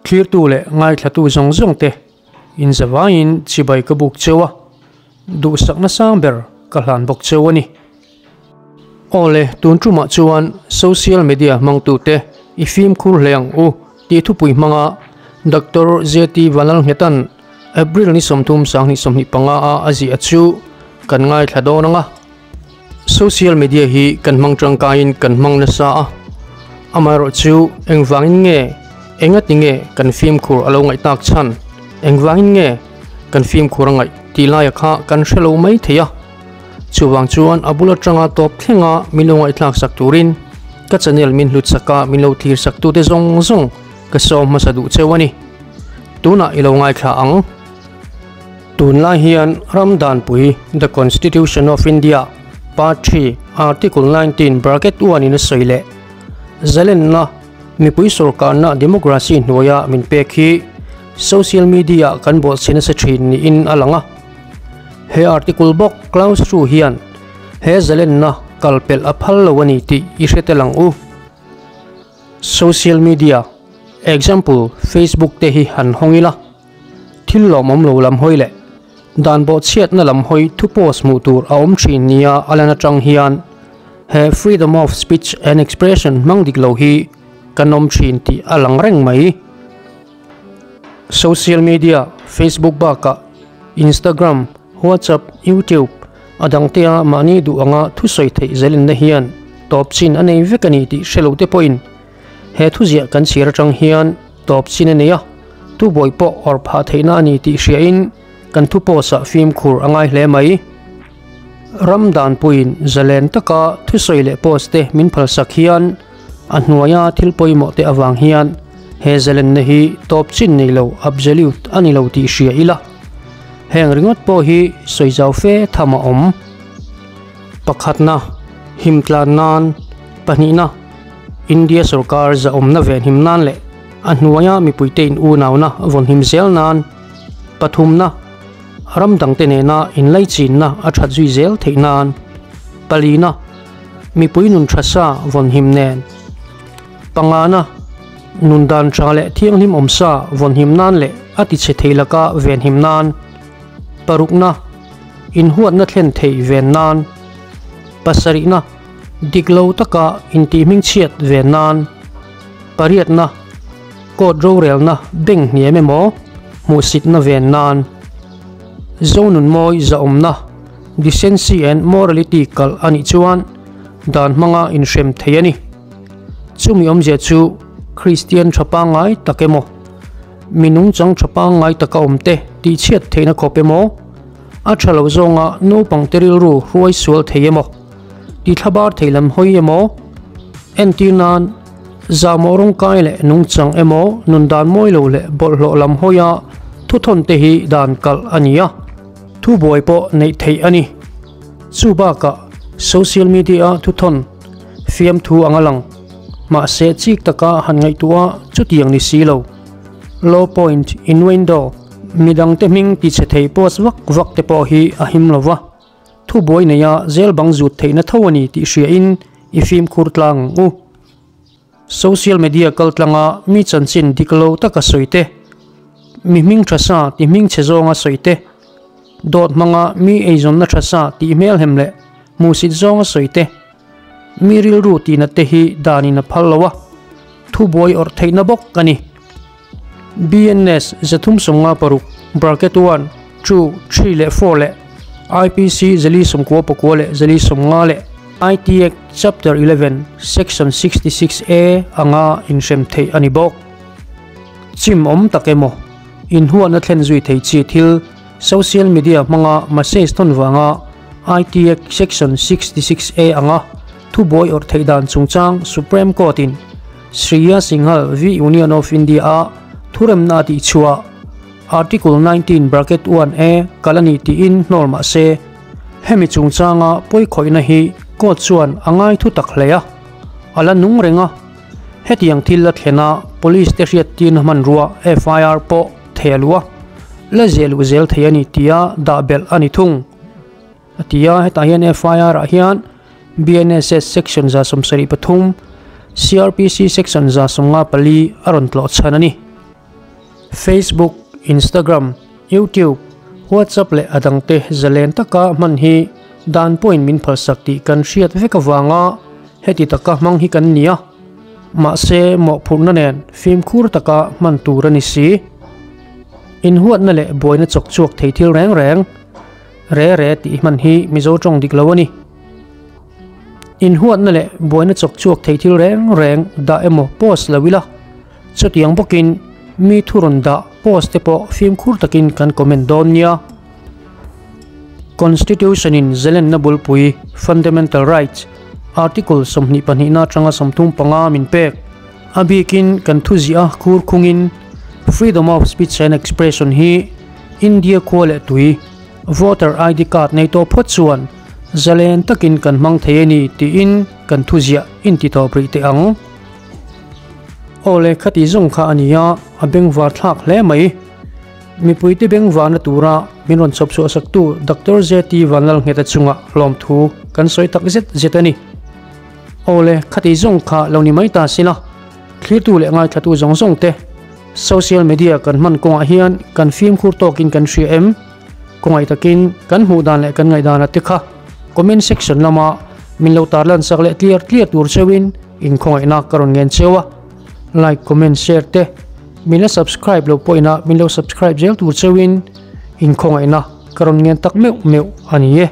Thlirtu leh ngaithlatu zawng zawng te inzavaiin chibai ka buk cheu a, duhsakna sang ber ka hlan bawk cheu a ni. Awle, tun tumah chuan social media hmangtute i fimkhur hle ang u tih thupui hmanga Doctor JT Vanlalnghetan April ni 30 2025 a a ziah chu kan ngaithla dawn ang a. Social media hi kan hmang tangkaiin kan hmang nasa a, amaherawh chu engvangin nge engati nge kan fimkhur a lo ngaih tak chhan, engvangin nge kan fimkhur a ngaih tih laia kha kan hre lo mai thei a. Chuvang chuan a bul atanga tawp thlenga min lo ngaihthlak sak turin ka channel min hlut sak a, min lo thlir sak tute zawng zawng ka sawm hmasa duh cheu a ni. Tunah i lo ngaithla ang. Tunlai hian ram danpui The Constitution of India Part 3 Article 19 bracket 1 in a sawi leh zalenna mipui sorkarna democracy hnuaia min pek hi social media ah kan bawlhchhe nasa thin niin a lang a. He article bawk clause 2 hian he zalenna kalpelh a phal lo a ni tih i hre tel ang u. Social media example Facebook te hi han hawng ila. Thil lawmawm lo lam hawi leh dan bawhchhiatna lam hawi thu post hmuh tur a awm thin nia a lan atang hian he freedom of speech and expression hmang dik lo hi kan awm thin tih a lang reng mai. Social media Facebook bakah Instagram, WhatsApp, YouTube a dangtea mahni duh anga thusawi theih zelenna hian tawp chin a nei vek a ni tih hre lote pawhin He thuziah kan chhir atang hian tawp chin a nei a, tubawi pawh awrh phah theihna a ni tih hriain kan thu post-ah fimkhur a ngai hle mai. Ram danpuiin zalen taka thusawi leh post te min phalsak hian a hnuaia thil pawimawh te avang hian he zalenna hi tawp chin nei lo, absolute, a ni lo tih hria ila. Heng ringawt pawh hi sawi zau fe tham a awm. Pakhatna, himtlan nan, pahnihna, India sorkar zahawmna venhim nan leh a hnuaia mipuite in unauna vawnhim zel nan, pathumna, ram dangte nena inlaichinna a that zui zel theih nan, palina, mipui nun tha sa vawnhim nen, pangana, nun dan tha leh thianghlim awm sa vawnhim nan leh a tichhe thei laka venhim nan, parukna, inhuatna thlen thei ven nan, pasarihna, Dik lo taka intihhmingchhiat ve nan pariatna, court rorelna beng hniam emaw hmuhsitna ven nan, Zonunmawi zahawmna, decency and morality, kalh a nih chuan dan hmanga inhrem thei a ni. Chumi awmzia chu Kristian tha pangngai tak emaw, mi nungchang tha pangngai taka awmte tihchhiat theihna khawp emaw, a tha lo zawnga naupangte rilru hruai sual thei emaw, Ti thlabar thei lam hawi emaw, entir nan zahmawh rawngkai leh nungchang emaw nun dan mawi lo leh bawlhhlawh lam hawia thuthawn te hi dan kalh a ni a, thubuai pawh neih theih a ni. Chu bakah social media-a thuthawn fiamthu anga lang, mahse chik taka han ngaihtuah chutiang ni si lo. Low point innuendo, midangte hming tichhe thei post vak vak te pawh hi a him lo va. Thubuai neia zel bang zut theihna tho a ni tih hriain i fimkhur tlang ang u. Social media kaltlanga mi chanchin dik lo taka sawi te, mi hming tha sa ti hming chhe zawnga sawi te, dawt hmanga mi eizawnna tha sa tih hmelhem leh hmuhsit zawnga sawi te, mi rilru tihnat te hi danin a phal lo a, thubuai awrh theihna bawk a ni. BNS 356 bracket 1, 2, 3 leh 4 leh IPC 49 leh 50 leh IT Act Chapter 11 Section 66A anga inhrem theih a ni bawk. Chim awm tak emaw, inhuatna thlen zui thei chi thil social media hmanga message thawn vanga IT Act Section 66A anga thubuai awrh theih dan chungchang Supreme Court-in Shriya Singhal v Union of India a thuremna a tihchhuah Article 19 bracket 1 A kal a ni tiin hnawl mah se, hemi chungchanga pawikhawihna hi court chuan a ngai thu tak hle a, a la nung reng a. Hetiang thil a thlen a police te hriattirna hmanrua FIR pawh thei a luh a, la zeh luh zel thei a ni tia dah belh a ni thung. A ti a, hetah hian FIR ah hian BNSS section 73, CRPC section 54 a rawn tlawh chhan a ni. Facebook, Instagram, YouTube, WhatsApp leh a dangte zalen taka hman hi dan pawhin min phalsak tih kan hriat vek avanga heti taka hmang hi kan ni a. Mahse, mawhphurhna nen fimkhur taka hman tur a ni si. Inhuatna leh buaina chawk chhuak thei thil reng reng, re re tih hman hi Mizo tawng dik lo a ni. Inhuatna leh buaina chawk chhuak thei thil reng reng dah emaw post lo ila, chutiang bawkin mi thu rawn dah post te pawh fimkhur takin kan comment dawn nia. Constitution in zelenna bulpui, Fundamental Rights, Article 22 na atanga 35 min pek. A bikin kan thu ziah a khur khungin Freedom of Speech and Expression hi India khua leh tui, Voter ID card nei tawh phawt chuan zalen takin kan hmang thei a ni tiin kan thu ziah inti tawp rih teh ang. Aw le khati zawng kha a nia, a bengvar thlak hle mai. Mipuite bengvarna tura min rawn chhawp chhuah saktu Doctor ZT Vanlalngheta chungah hlawmthu kan sawi tak zet zet a ni. Aw le khati zawng kha lo ni mai ta sila, thlirtu leh ngaithlatu zawng zawng te social media kan hman kawngah hian kan fimkhur tawkin kan hria em? Kawngaih takin kan hmuh dan leh kan ngaihdan te kha comment section lama min lo tarlan sak leh tliar tliar tur cheuhin inkhawngaihna ka rawn ngen cheu a. Like, comment, share te min la subscribe lo pawhin min lo subscribe zel tur cheuhin inkhawngaihna ka rawn ngen tak meuh meuh a ni e.